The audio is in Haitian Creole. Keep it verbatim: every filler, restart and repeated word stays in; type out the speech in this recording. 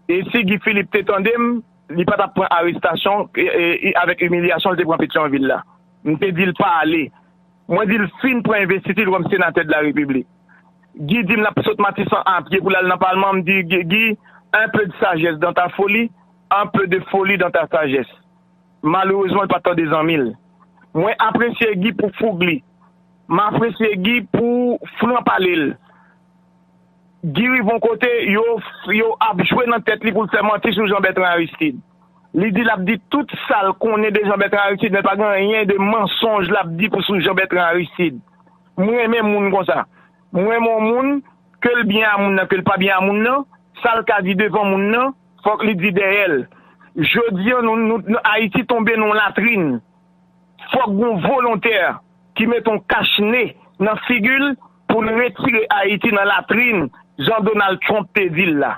E si Guy Philippe te tande m, li pa t ap pran arestasyon e, e, e avèk imilyasyon l te pran Petyonvil la. M te di l pa ale. Mwen di l fin pran envestiti l kòm senatè de la Repiblik. Guy di m l ap sot Matisan a pye pou l al nan palman. M di Guy, Guy, un peu de sagesse dans ta folie, un peu de folie dans ta sagesse. Malerezman, l pa t tande zanmi l. Mwen apresye Guy pou foug li. M apresye Guy pou fran pale l. Guy rive yon kote, yo, yo ap jwe nan tèt li pou l fè manti sou Jean Bertrand Aristide. Li di l ap di tout sa l konnen de Jean Bertrand Aristide, men pa gen anyen de mansonj l ap di pou sou Jean Bertrand Aristide. Mwen renmen moun konsa. Mwen renmen yon moun, ke l byen a moun nan, ke l pa byen a moun nan, sa l ka di devan moun nan, fòk li di dèyè l. Jodi an, nou, nou, nou, Ayiti tonbe nan yon latrin. Fòk gen yon volontè ki mete yon kach ne nan figi l pou l retire Ayiti nan latrin, jan Donald Trump te di l la.